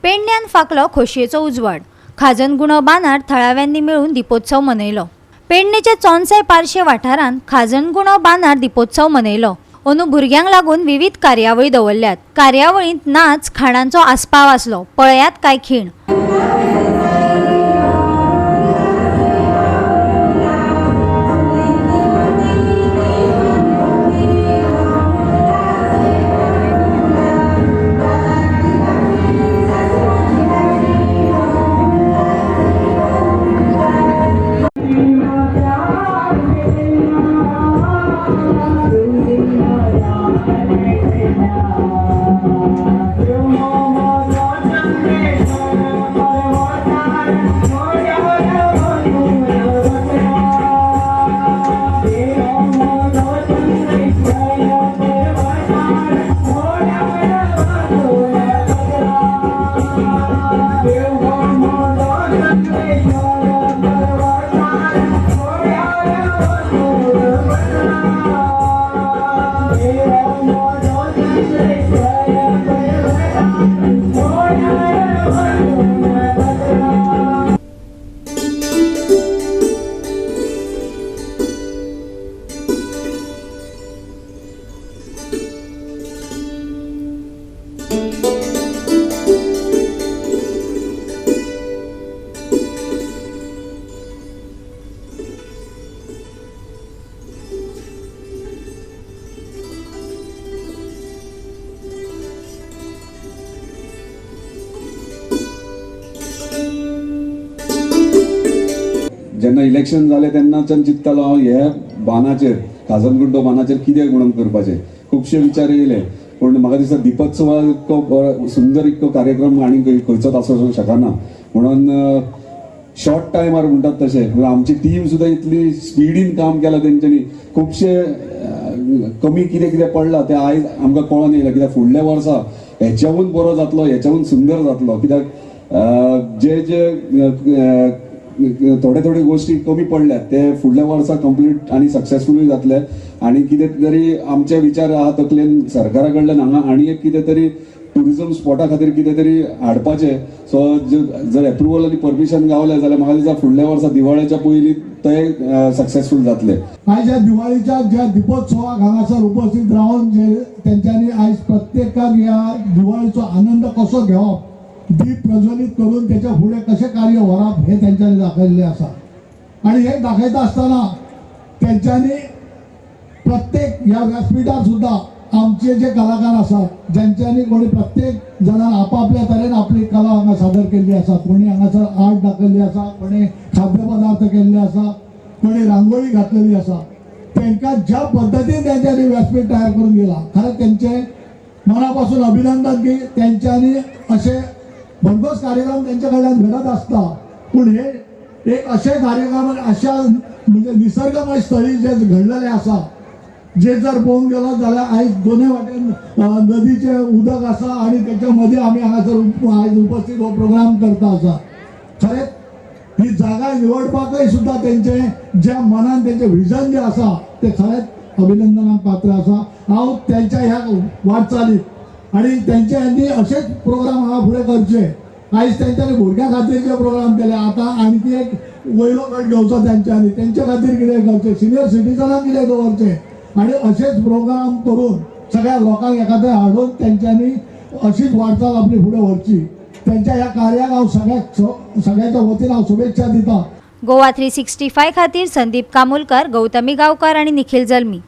पेडण्यान फाकलो खोशयेचो उजवाड. खाजनगुणो बांदार थळाव्यांनी मेळून दिपोत्सव मनयलो. पेडणेच्या चोनसाय पार्शे वाठारांत खाजनगुणो बांदार दिपोत्सव मनयलो. अंदू भुरग्यांक लागून विविध कार्यावळी दवरल्यात. कार्यावळींत नाच, खाणांचो आस्पाव आसलो. पळयात काय खीण. जेन्ना इलेक्शन जालें तेन्नाच्यान चिंत्तालो हांव हे बानाचेर, खाजनगुंडो बानाचेर कितें म्हणून करपाचें. खुबशे विचार येयले, पूण म्हाका दिसता दीपोत्सवा इतको बरो सुंदर इतको कार्यक्रम आनी खंयचोच आसूंक शकना म्हणून शॉर्ट टायमार म्हणटात तशें, म्हणल्यार आमची टीम सुद्दां इतली स्पिडीन काम केलां तेंच्यांनी. खुबशे कमी कितें कितें पडलां तें आयज आमकां कळोन येयलां, कित्याक फुडल्या वर्सा हेच्याहून बरो जातलो, हेच्याहून सुंदर जातलो. कित्याक जे जे थोडे थोडे गोष्टी कमी पडल्यात ते फुडल्या वर्सा कंप्लीट आनी सक्सेसफुलूय जातले. आनी कितें तरी आमचे विचार आहा तकलेन, सरकारा कडल्यान हांगा आनी एक कितें तरी टुरिझम स्पॉटा खातीर कितें तरी हाडपाचें. सो जर एप्रुवल आनी परमिशन गावलें जाल्यार म्हाका दिसता फुडल्या वर्सा दिवाळेच्या पयलीं ते सक्सेसफूल जातले. आयज ह्या दिवाळीच्या ज्या दिपोत्सवाक हांगासर उपस्थित रावन जे तेंच्यांनी आयज प्रत्येकान ह्या दिवाळीचो आनंद कसो घेवप, दीप प्रज्वलीत करून त्याच्या फुडें कशें कार्य व्हरप हें तेंच्यांनी दाखयल्लें आसा. आनी हें दाखयता आसतना तेंच्यांनी प्रत्येक ह्या व्यासपिठार सुद्दां आमचे जे कलाकार आसात, ज्यांच्यांनी कोणी प्रत्येक जाणान आपापल्या तरेन आपली कला हांगा सादर केल्ली आसा. कोणी हांगासर आर्ट दाखयल्ली आसा, कोणी खाद्य पदार्थ केल्ले आसा, कोणी रांगोळी घातलेली आसा. तांकां ज्या पद्दतीन तेंच्यांनी व्यासपीठ तयार करून दिला, खरें तेंचें मनापासून अभिनंदन की तेंच्यांनी अशे भरघोस कार्यक्रम तेंच्या कडल्यान घडत आसता. पूण हे एक अशे कार्यक्रम अशा म्हणजे निसर्गमय स्थळी जे घडलेले आसा, जे जर पळोवंक गेलो जाल्यार आयज दोनूय वाटेन नदीचें उदक आसा आनी तेच्या मदीं आमी हांगासर आयज उपस्थित हो प्रोग्राम करता आसा. खरेंच ही जागा निवडपाकय सुद्दां तेंचें ज्या मनान तेंचें विजन जें आसा तें खरेंच अभिनंदनाक पात्र आसा. हांव तेंच्या ह्या वाटचालीक आनी तेंच्यांनी अशेच प्रोग्राम हांगा फुडें करचे. आयज तेंच्यांनी भुरग्यां खातीर जे प्रोग्राम केले, आतां आणखी एक वयलो गट घेवचो तेंच्यांनी, तेंच्या खातीर कितें करचें, सिनियर सिटीजनांक कितें दवरचें आनी अशेच प्रोग्राम करून सगळ्या लोकांक एकाद्रे हाडून तेंच्यांनी अशीच वाटचाल आपली फुडें व्हरची. तेंच्या ह्या कार्याक हांव सगळ्यांच्या वतीन हांव शुभेच्छा दिता. गोवा 365 खातीर संदीप कामुलकर, गौतमी गावकर आणि निखिल जल्मी.